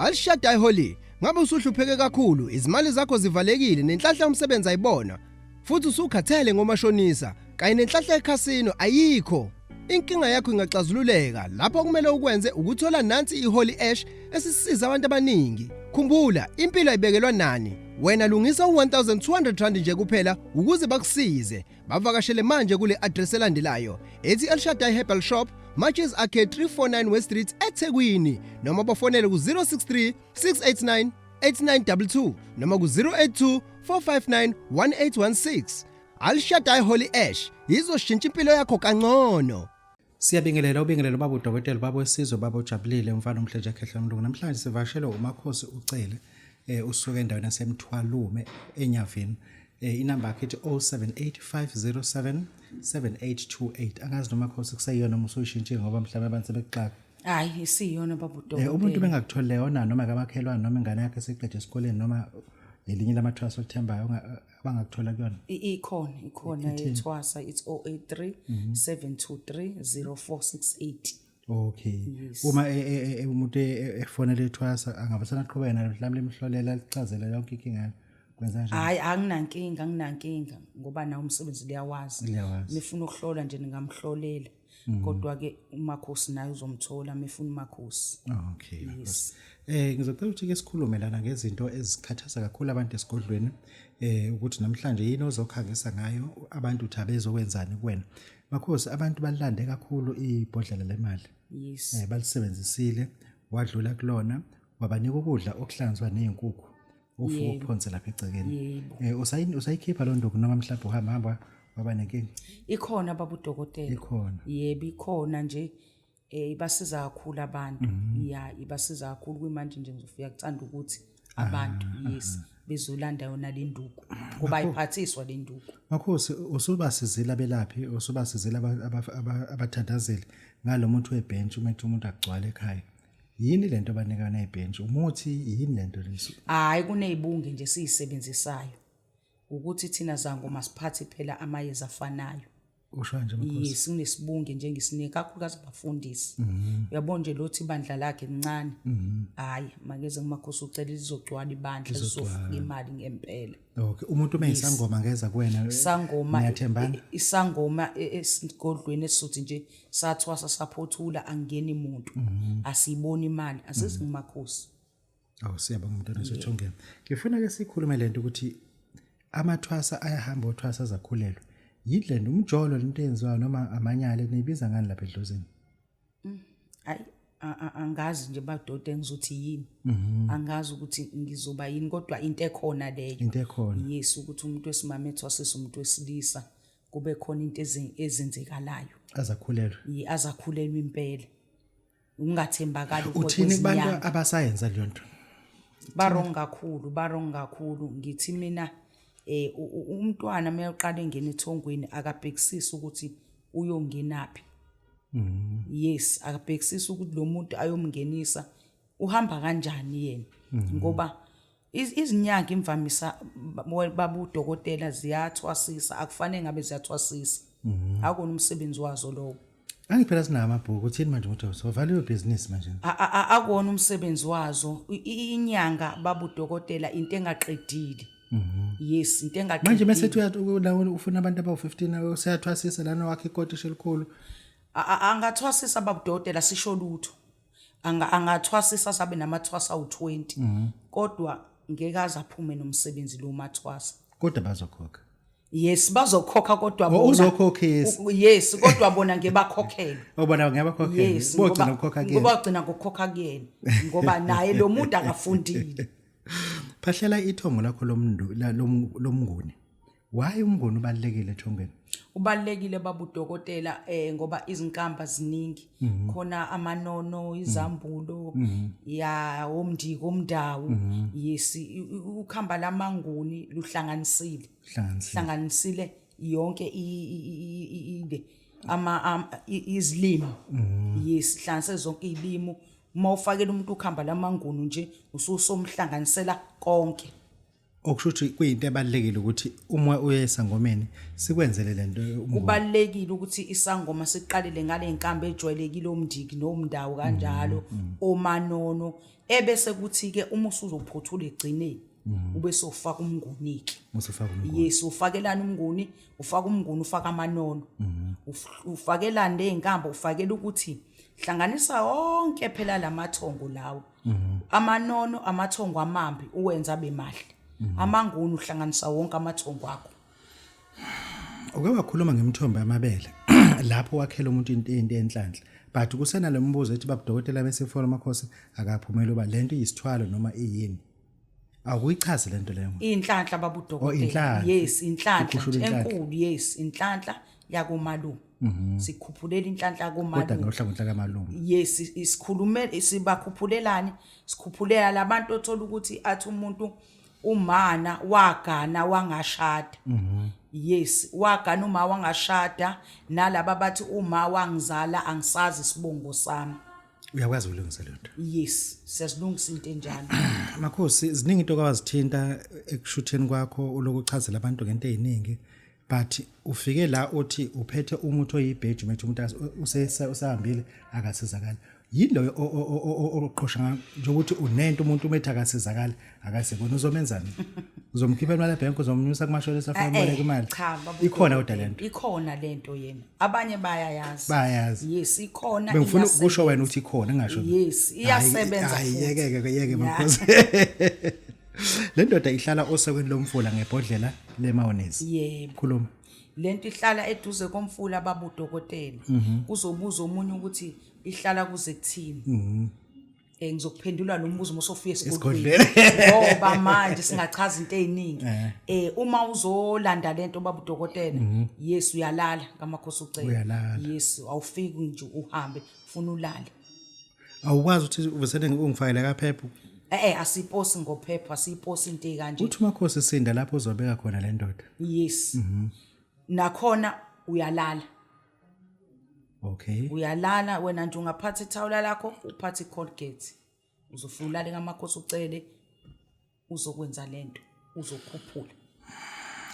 Alishada iHoly, ngabe usuhlupheke kakhulu, izimali zakho zivalekile nenhlanhla yomsebenzi ayibona, futhi usukhathele ngomashonisa kanye nenhlanhla ekhasino ayikho. Inkinga yakho ingaxazululeka lapho kumele ukwenze ukuthola nansi iHoly Ash esisiza abantu abaningi. Khumbula, impilo ayibekelwa nani. Wena lungisa u-R1200 nje kuphela ukuze bakusize. Bavakashele manje kule address elandelayo ethi El Shaddai Herbal Shop, Matches Arcade 349 West Street eThekwini noma bafonele ku-063 689 8922 noma ku-082 459 1816. Al Shaddai Holy Ash izoshintsha impilo yakho kangcono. Siyabingelela ubingelela ubaba udokotela ubaba wesizwe ubaba ojabulile umfana omhle nje khehla mlungu namhlanje sivashelwe umakhosi ucele eh usuka endaweni yasemthwalume enyavini eh inamba yakhe ithi 0785077828 angazi noma khosi kuseyiyona noma usuyishintshile ngoba mhlawumbe abantu sebekuxaka. Hayi isiyona baba udokotela. Eh umuntu bengakuthola leyona noma kamakhelwane noma ingane yakhe seqede esikoleni noma elinye lamathwasa olithembayo abangakuthola kuyona. Ikhona ikhona yethwasa it's 083 723 0468. Okay. Uma e, e, e, umuntu efonela ethwasa angabe sanaqhubeka nalo mhlawumbe limhlolela lichazele yonke inkinga yakhe. Kwenza njani? Hayi anginankinga anginankinga ngoba nawo umsebenzi liyawazi. Liyawazi. Mifuna ukuhlola nje ningamhlolela. Kodwa ke umakhosi naye uzomthola mifuna umakhosi. Okay. Yes. Ngizocela ukuthi ke sikhulume lana ngezinto ezikhathaza kakhulu abantu esigodlweni ukuthi namhlanje yini ozokhangisa ngayo abantu uthi abezokwenzani kuwena. Makhosi abantu balilande kakhulu ibhodlela lemali. Yes. Balisebenzisile wadlula kulona wabanika ukudla okuhlanzwa nezinkukhu ufuka ukuphonse lapha egcekeni. Usayikhipha lo nduku noma mhlawumbe uhamba hamba waba nenkinga? Ikhona baba udokotela. Ikhona. Yebo ikhona nje. Ibasiza kakhulu abantu. Ya ibasiza kakhulu kuyimanje nje ngizofika kuthanda ukuthi abantu yes bezolanda yona le nduku ngoba ayiphathiswa le nduku. Makhosi usubasizile abelaphi usubasizile abathandazeli ngalomuntu webench uma ethi umuntu agcwale ekhaya. Yini lento abanika yona ibench? Umuthi yini lento leso? Hayi kunezibunge nje siyisebenzisayo. Ukuthi thina zangoma siphathe phela amayeza afanayo. Usho nje makhosi. Yes kunesibunge nje ngisinika kakhulukazi abafundisi. Uyabona nje lothi ibandla lakhe lincane. Hayi makeze kumakhosi ucela lizogcwala ibandla lizofika imali ngempela. Okay, umuntu uma isangoma ngeza kuwena. Isangoma niyathembana? Isangoma esigodlweni esizothi nje sathwasa saphothula angeni muntu. Asiyiboni imali, asizi ngumakhosi. Awu siyabonga mntwana sethongeni. Ngifuna ke sikhulume lento ukuthi amathwasa ayahamba othwasa azakhulelwe. Yini lento umjolo lento eyenziwayo noma amanyala niyibiza ngani lapha edlozini? Hayi angazi nje badoda engizothi yini. Angazi ukuthi ngizoba yini kodwa into ekhona leyo. Into ekhona. Yes ukuthi umuntu wesimame ethwasisa umuntu wesilisa kube khona into ezenzekalayo. Azakhulelwe. Yi azakhulelwe impela. Ungathembakali Uthini kubantu abasayenza leyo nto? Barong kakhulu, barong kakhulu. Ngithi mina umntwana mayoqala engena ethongweni akabhekisisi ukuthi uyongenaphi. Yes, akabhekisisi ukuthi lo muntu ayomngenisa uhamba kanjani yena. Ngoba izinyanga imvamisa babudokotela ziyathwasisa, akufanele ngabe ziyathwasisa. Akona umsebenzi wazo lowo. Angiphela sinawo amabhuku uthini manje ukuthi usovala iyo business manje. Akona umsebenzi wazo. Inyanga babudokotela into engaqedile. Yes, into engaqedile. Manje mase ethi ufuna abantu abawu15 useyathwasisa lana wakhe ikotishi elikhulu. Angathwasisa babudokotela sisho lutho. Angathwasisa sabe namathwasa awu20. Kodwa ngeke aze aphume nomsebenzi lo mathwasa. Kodwa bazokhokha. Yes bazokhokha kodwa bona uzokhokhisa. Yes kodwa bona ngebakhokhelwe. Obona ngebakhokhelwe. Yes bogcina ukukhokha kuyena. Ngoba ugcina ngokukhokha kuyena ngoba naye lo muntu akafundile. Phahlela ithongo lakho lomndu lomnguni. Why umnguni ubalekile ethongweni? Ubalekile baba udokotela ngoba izinkamba ziningi. Khona amanono, izambulo, ya omndiko omndawo. Yes ukhamba lamanguni luhlanganisile. Hlanganisile yonke ile ama izilimo. Yes hlanganise zonke izilimo. Uma ufakela umuntu ukhamba lamanguni nje ususomhlanganisela konke. Okusho ukuthi kuyinto ebalulekile ukuthi uma uye esangomeni sikwenzele lento umnguni. Kubalulekile ukuthi isangoma siqalele ngale nkambi ejwayelekile omndiki nomndawo kanjalo omanono ebese kuthi ke uma usuzophothula egcineni ube sofaka umnguniki. Usufaka umnguni. Yes, ufakelana umnguni, ufaka umnguni, ufaka amanono. Ufakelana lezinkambo, ufakela ukuthi hlanganisa wonke phela lamathongo lawo. Amanono, amathongo amambi uwenza abe mahle. Amanguni uhlanganisa wonke amathongo akho. Uke wakhuluma ngemithombo yamabele lapho wakhela umuntu into into enhlanhla but kusenalo mbuzo ethi babudokotela besifora amakhosi akaphumela uba lento iyisithwalo noma iyini. Awuyichaze lento leyo. Inhlanhla baba Oh, udokotela. inhlanhla. Yes, inhlanhla Ikhushula nje inhlanhla. enkulu, yes, inhlanhla yakomalume. Sikhuphulela inhlanhla Kodwa komalume. ngohlangothi kamalume. Yes, isikhulume sibakhuphulela sikhuphulela labantu othola ukuthi athi umuntu umana wagana wangashada. Yes, wagana uma wangashada nalaba bathi uma wangizala angisazi isibongo sami. Uyakwazi ukulungisa lento. Yes, siyazilungisa into enjalo. Makhosi ziningi into okwazithinta ekushutheni kwakho ulokuchazela abantu ngento eziningi but ufike la uthi uphethe umuthi oyibheji methu umuntu usehambile akasizakali. Yini loyo oqhosha ngayo njengokuthi unento umuntu umethi akasizakali akasebona uzomenzani? Uzomkhipha imali ebhenki uzomnyusa kumashonisa afuna uboleka imali. Cha baba Ikhona kodwa udokotela, lento. Ikhona lento yena. Abanye bayayazi. Bayayazi. Yes, ikhona. Bengifuna iyasebenza. ukusho wena uthi ikhona ngingasho. Yes, iyasebenza Hayi futhi. yeke ke yeke Ya. makhosi. Le ndoda ihlala osekweni lomfula ngebhodlela lemayonnaise. Yebo. Khuluma. Lento ihlala eduze komfula baba udokotela. Kuzobuza omunye ukuthi ihlala kuze kuthini. Ngizokuphendula lo mbuzo mosofika esigodlweni. Ngoba manje singachaza into eziningi. Uma uzolanda lento baba udokotela, yes uyalala kamakhosi ucela. Uyalala. Yes, awufiki nje uhambe, ufuna ulale. Awukwazi ukuthi uvesele ungifakele kaphepha. Asiposi ngophepha, asiposi into kanje. Uthi makhosi sinda lapho uzobeka khona le ndoda. Yes. Nakhona uyalala. Okay. Uyalala wena nje ungaphatha ithawula lakho, uphathe iColgate. Uzofuna ulale kamakhosi ucele uzokwenza lento, uzokhuphula.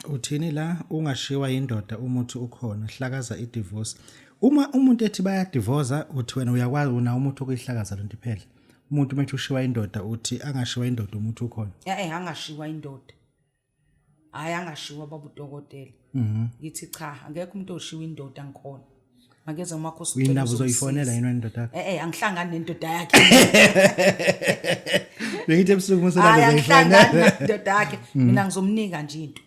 Uthini la ungashiwa indoda umuthi ukhona hlakaza idivorce. Uma umuntu ethi bayadivorce uthi wena uyakwazi una umuthi okuyihlakaza lento iphela. Umuntu methi ushiwa indoda uthi angashiwa indoda umuthi ukhona. Angashiwa indoda. Hayi angashiwa baba udokotela. Ngithi cha, angekho umuntu oshiwa indoda ngikhona. Makeze umakhosi ucele. Uyinabo uzoyifonela yini indoda yakho? Angihlangani nendoda yakhe. Bengithi ebusuku muselala Hayi angihlangani uzoyifonela. nendoda yakhe. Mina ngizomnika nje into.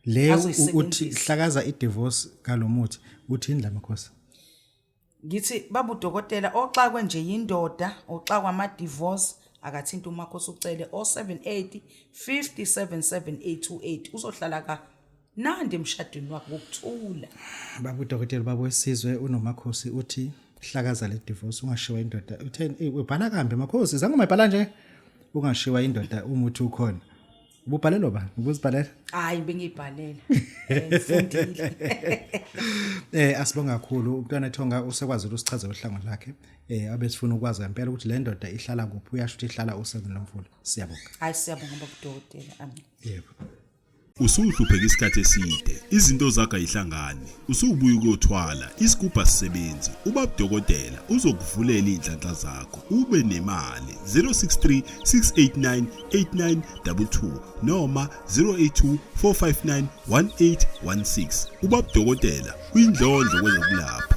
Le Azoyisebenzisa. uthi hlakaza idivorce ngalomuthi uthini la makhosi? Ngithi baba udokotela oxakwe nje yindoda, oxakwa ama divorce akathinta umakhosi ucele 078 577 uzohlala ka nandi emshadweni wakhe ngokuthula. Baba udokotela baba wesizwe unomakhosi uthi hlakaza le divorce ungashiwa indoda. Utheni ubhala kambi makhosi zange mayibhala nje ungashiwa indoda umuthi ukhona. Ububhalelo ba? Ubuzibhalela? Hayi bengiyibhalela. Ngifundile. Asibonga kakhulu umntwana Thonga usekwazi ukusichazela uhlango lakhe. Abesifuna ukwazi ngempela ukuthi le ndoda ihlala kuphi uyasho ukuthi ihlala osebeni lomfula. Siyabonga. Hayi siyabonga baba udokotela. Amen. Yebo. Usuhlupheka isikhathi eside, izinto zakho ayihlangani, usubuya ukuyothwala, isigubhu asisebenzi, ubaba udokotela uzokuvulela izinhlanhla zakho, ube nemali 063 689 8922 noma 082 459 1816. Ubaba udokotela uyindlondlo kwezokulapha.